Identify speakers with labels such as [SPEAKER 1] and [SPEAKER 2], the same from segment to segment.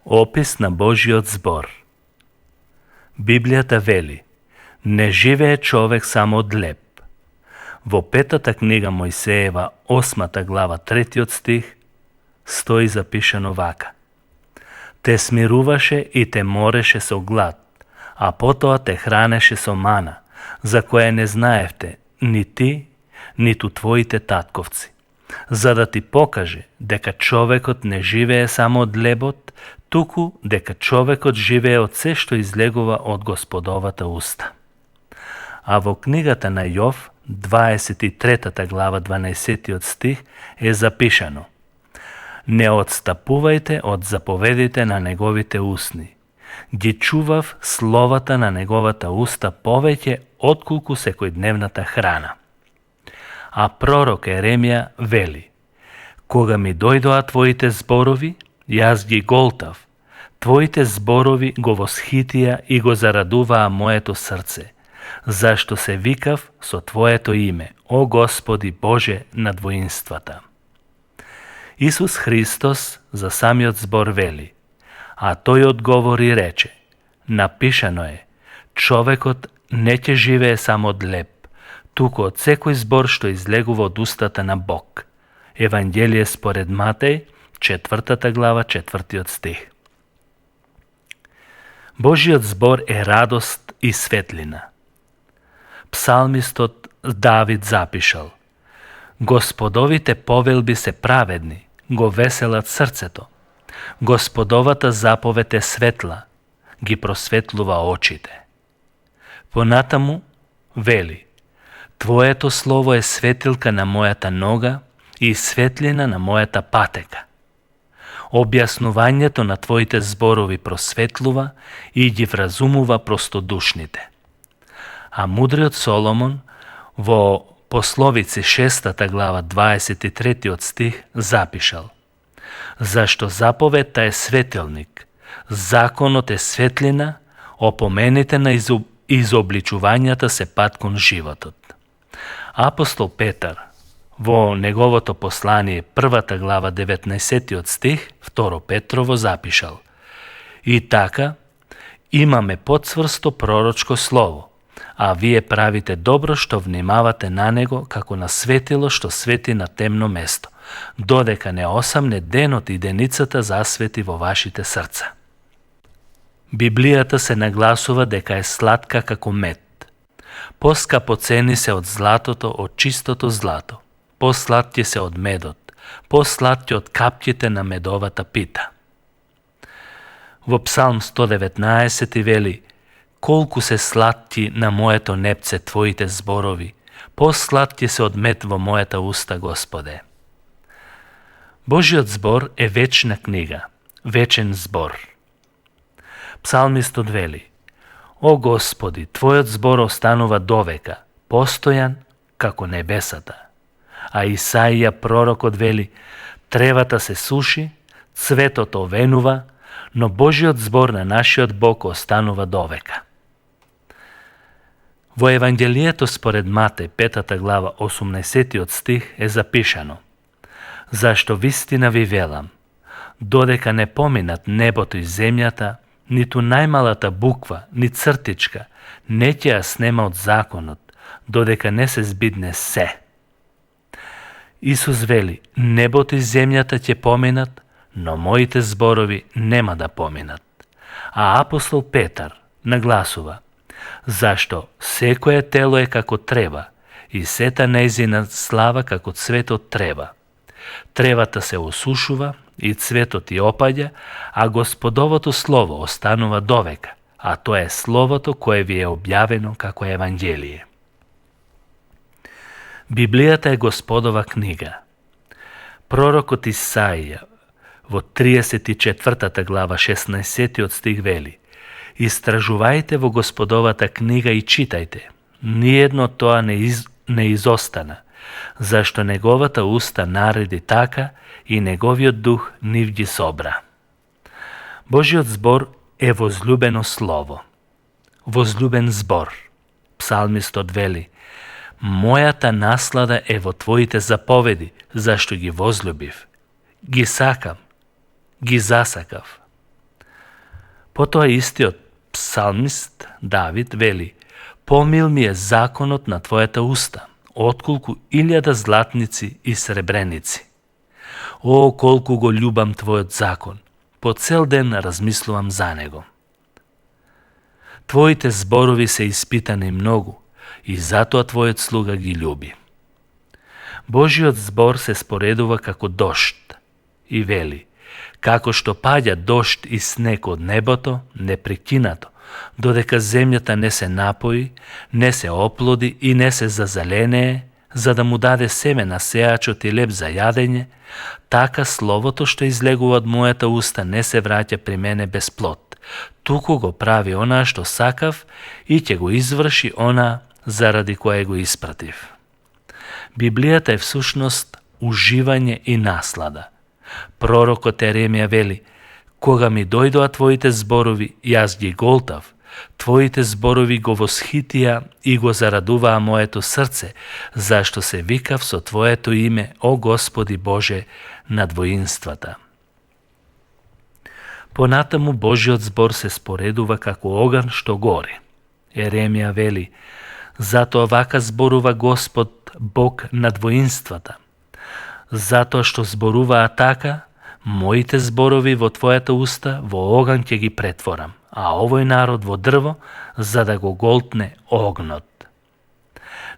[SPEAKER 1] Опис на Божиот збор. Библијата вели: не живее човек само од леб. Во петата книга Мојсеева, 8 глава, 3 стих, стои запишано вака: те смируваше и те мореше со глад, а потоа те хранеше со мана, за која не знаевте ни ти, ниту твоите татковци, за да ти покаже дека човекот не живее само од лебот, туку дека човекот живее од се што излегува од Господовата уста. А во книгата на Јов, 23 глава, 12 стих е запишано: не отстапувајте од заповедите на неговите усни. Ги чував словата на неговата уста повеќе отколку секојдневната храна. А пророк Еремија вели: кога ми дојдоа твоите зборови, јас ги голтав. Твоите зборови го восхитија и го зарадуваа моето срце, зашто се викав со Твоето име, о Господи Боже над воинствата. Исус Христос за самиот збор вели, а тој одговори и рече: напишано е, човекот не ќе живее само од леб, туку од секој збор што излегува од устата на Бог. Евангелие според Матеј, 4 глава, 4 стих. Божиот збор е радост и светлина. Псалмистот Давид запишал: Господовите повелби се праведни, го веселат срцето. Господовата заповед е светла, ги просветлува очите. Понатаму вели: Твоето слово е светилка на мојата нога и светлина на мојата патека. Објаснувањето на Твоите зборови просветлува и ги вразумува простодушните. А мудриот Соломон во Пословици 6 глава, 23 стих запишал: зашто заповедта е светилник, законот е светлина, опомените на изобличувањата се пат кон животот. Апостол Петар во неговото послание 1 глава 19 стих 2 Петрово запишал: и така имаме подсврсто пророчко слово, а вие правите добро што внимавате на него како на светило што свети на темно место, додека не осамне денот и деницата засвети во вашите срца. Библијата се нагласува дека е сладка како мед. Поскапоцени се од златото, од чистото злато. Посладки се од медот, посладки од капките на медовата пита. Во Псалм 119 вели: колку се сладки на моето непце Твоите зборови, посладки се од мед во мојата уста, Господе. Божиот збор е вечна книга, вечен збор. Псалмистот вели: о Господи, Твојот збор останува довека, постојан како небесата. А Исаија пророкот вели: тревата се суши, цветот овенува, но Божиот збор на нашиот Бог останува довека. Во Евангелието според Матеј, 5 глава, 18 стих е запишано: зашто вистина ви велам, додека не поминат небото и земјата, ниту најмалата буква, ни цртичка, не ќе ја снема од законот, додека не се збидне се. Исус вели: небото и земјата ќе поминат, но моите зборови нема да поминат. А апостол Петар нагласува: зашто секое тело е како трева и сета нејзина слава како цветот трева. Тревата се осушува и цветот и опаѓа, а Господовото слово останува довека, а тоа е словото кое ви е објавено како Евангелие. Библијата е Господова книга. Пророкот Исаија во 34 глава 16 стих вели: истражувајте во Господовата книга и читајте, ниедно тоа не изостана, зашто неговата уста нареди така и неговиот дух нив ги собра. Божиот збор е возлюбено слово, возлюбен збор. Псалмистот вели: мојата наслада е во Твоите заповеди, зашто ги возлюбив. Ги сакам, ги засакав. Потоа истиот псалмист Давид вели: помил ми е законот на твојата уста, отколку 1000 златници и сребреници. О, колку го љубам твојот закон, по цел ден размислувам за него. Твоите зборови се испитани многу, и затоа твојот слуга ги љуби. Божиот збор се споредува како дожд и вели: како што паѓа дожд и снег од небото, непрекинато, додека земјата не се напои, не се оплоди и не се зазеленее, за да му даде семе на сеачот и леб за јадење, така словото што излегува од мојата уста не се враќа при мене без плод, туку го прави онаа што сакав и ќе го изврши она заради кое го испратив. Библијата е всушност уживање и наслада. Пророкот Еремија вели: кога ми дојдоа твоите зборови, јас ги голтав, твоите зборови го восхитија и го зарадуваа моето срце, зашто се викав со твоето име, о Господи Боже на двоинствата. Понатаму Божиот збор се споредува како оган што гори. Еремија вели: затоа вака зборува Господ Бог на двоинствата. Затоа што зборуваа така, моите зборови во твојата уста во оган ќе ги претворам, а овој народ во дрво, за да го голтне огнот.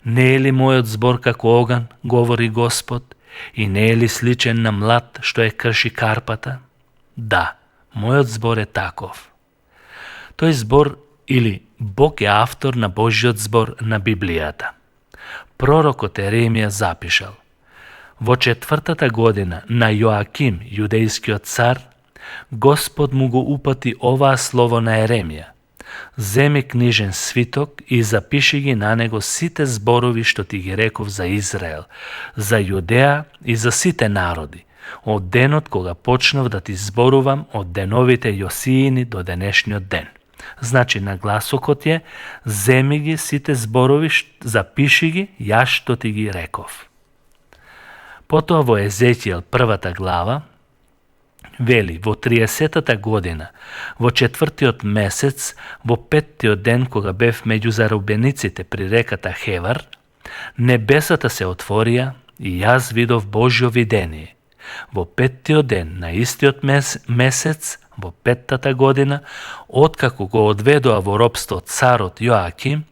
[SPEAKER 1] Не е ли мојот збор како оган, говори Господ, и не е ли сличен на млад што е крши карпата? Да, мојот збор е таков. Тој збор или Бог е автор на Божиот збор на Библијата. Пророкот Еремија запишал: во 4-та година на Јоаким, јудејскиот цар, Господ му го упати оваа слово на Еремија: земи книжен свиток и запиши ги на него сите зборови што ти ги реков за Израел, за Јудеа и за сите народи, од денот кога почнав да ти зборувам, од деновите Јосиини до денешниот ден. Значи, нагласокот е: земи ги сите зборови, запиши ги, јас што ти ги реков. Потоа во Езекијел 1 глава вели: во 30-та година, во 4-тиот месец, во 5-тиот ден кога бев меѓу заробениците при реката Хевар, небесата се отворија и јас видов Божјо видение. Во 5-тиот ден на истиот месец, во 5-та година, откако го одведоа во робство царот Јоаким,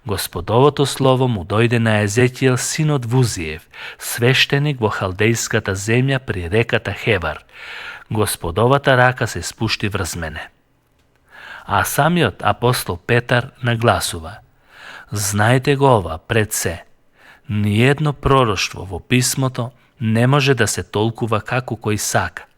[SPEAKER 1] Господовото слово му дојде на Езекијел синот Вузиев, свештеник во халдејската земја при реката Хевар. Господовата рака се спушти врз мене. А самиот апостол Петар нагласува: знајте го ова пред се, ниедно пророштво во писмото не може да се толкува како кој сака,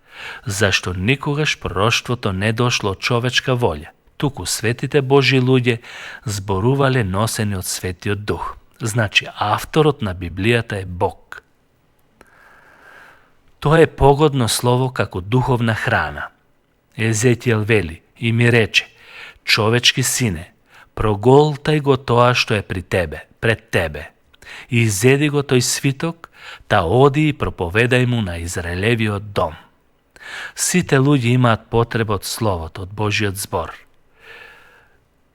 [SPEAKER 1] зашто никогаш пророштвото не дошло од човечка волја, туку светите Божји луѓе зборувале носени од Светиот Дух. Значи, авторот на Библијата е Бог. Тоа е погодно слово како духовна храна. Езекијел вели и ми рече: човечки сине, проголтај го тоа што е при тебе, пред тебе, и изеди го тој свиток, та оди и проповедај му на Израелевиот дом. Сите луѓе имаат потреба од словото, од Божиот збор.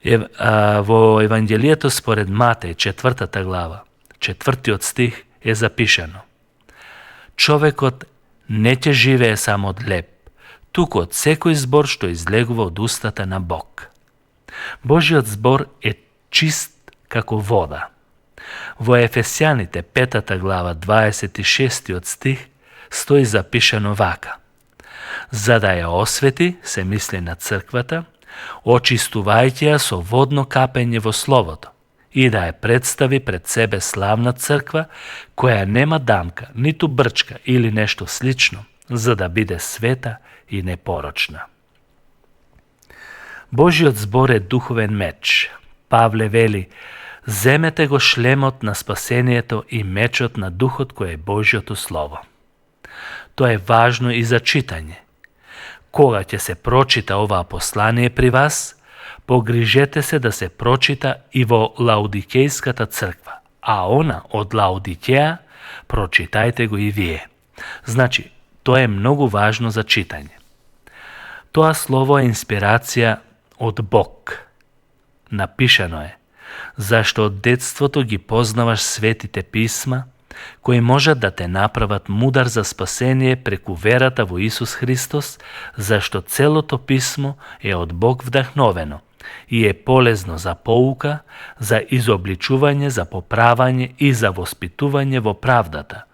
[SPEAKER 1] Во Евангелието според Матеј, 4 глава, 4 стих е запишано: човекот не ќе живее само од леб, туку од секој збор што излегува од устата на Бог. Божиот збор е чист како вода. Во Ефесјаните 5 глава 26 стих стои запишано вака: за да ја освети, се мисли на црквата, очистувајќи ја со водно капење во Словото, и да ја представи пред себе славна црква, која нема дамка, ниту брчка или нешто слично, за да биде света и непорочна. Божиот збор е духовен меч. Павле вели: земете го шлемот на спасението и мечот на духот кој е Божиото Слово. Тоа е важно и за читање. Кога ќе се прочита оваа послание при вас, погрижете се да се прочита и во Лаодикејската црква, а она од Лаодикеја прочитајте го и вие. Значи, тоа е многу важно за читање. Тоа слово е инспирација од Бог. Напишано е, зашто од детството ги познаваш светите писма, кои можат да те направат мудар за спасение преку верата во Исус Христос, зашто целото писмо е од Бог вдахновено и е полезно за поука, за изобличување, за поправање и за воспитување во правдата,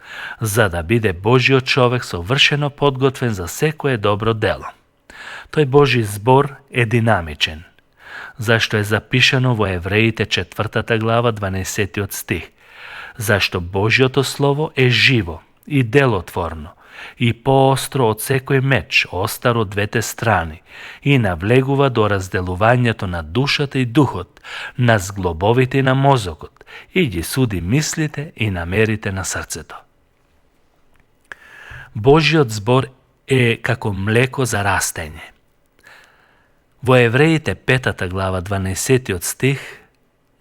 [SPEAKER 1] за да биде Божиот човек совршено подготвен за секое добро дело. Тој Божи збор е динамичен, зашто е запишано во Евреите 4 глава 12 стих, зашто Божиото Слово е живо и делотворно и поостро од секој меч, остар од двете страни, и навлегува до разделувањето на душата и духот, на зглобовите и на мозокот, и ги суди мислите и намерите на срцето. Божиот збор е како млеко за растење. Во Евреите 5 глава 12 стих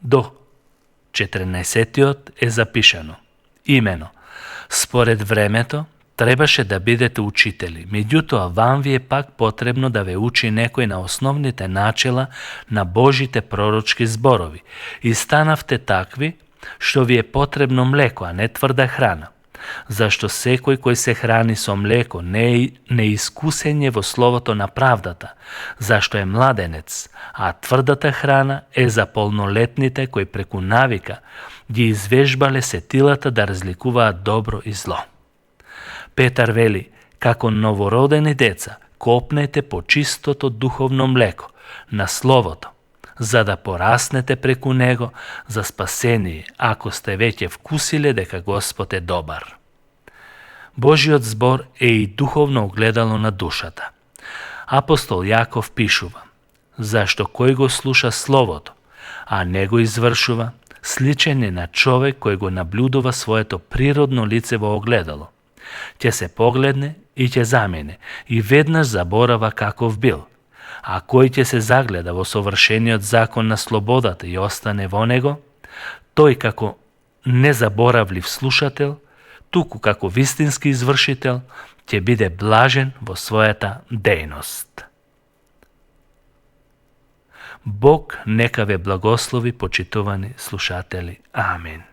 [SPEAKER 1] до 14 е запишано, имено, според времето требаше да бидете учители, меѓутоа вам ви е пак потребно да ве учи некој на основните начела на Божите пророчки зборови и станавте такви што ви е потребно млеко, а не тврда храна. Зашто секој кој се храни со млеко не е неискусење во словото на правдата, зашто е младенец, а тврдата храна е за полнолетните кои преку навика ги извежбале сетилата да разликуваат добро и зло. Петар вели, како новородени деца, копнете по чистото духовно млеко, на Словото, за да пораснете преку него за спасение, ако сте веќе вкусиле дека Господ е добар. Божиот збор е и духовно огледало на душата. Апостол Јаков пишува, зашто кој го слуша Словото, а не го извршува, сличен е на човек кој го наблюдува своето природно лице во огледало. Ќе се погледне и ќе замене, и веднаш заборава каков бил. А кој ќе се загледа во совршениот закон на слободата и остане во него, тој како незаборавлив слушател, туку како вистински извршител, ќе биде блажен во својата дејност. Бог нека ве благослови, почитувани слушатели. Амин.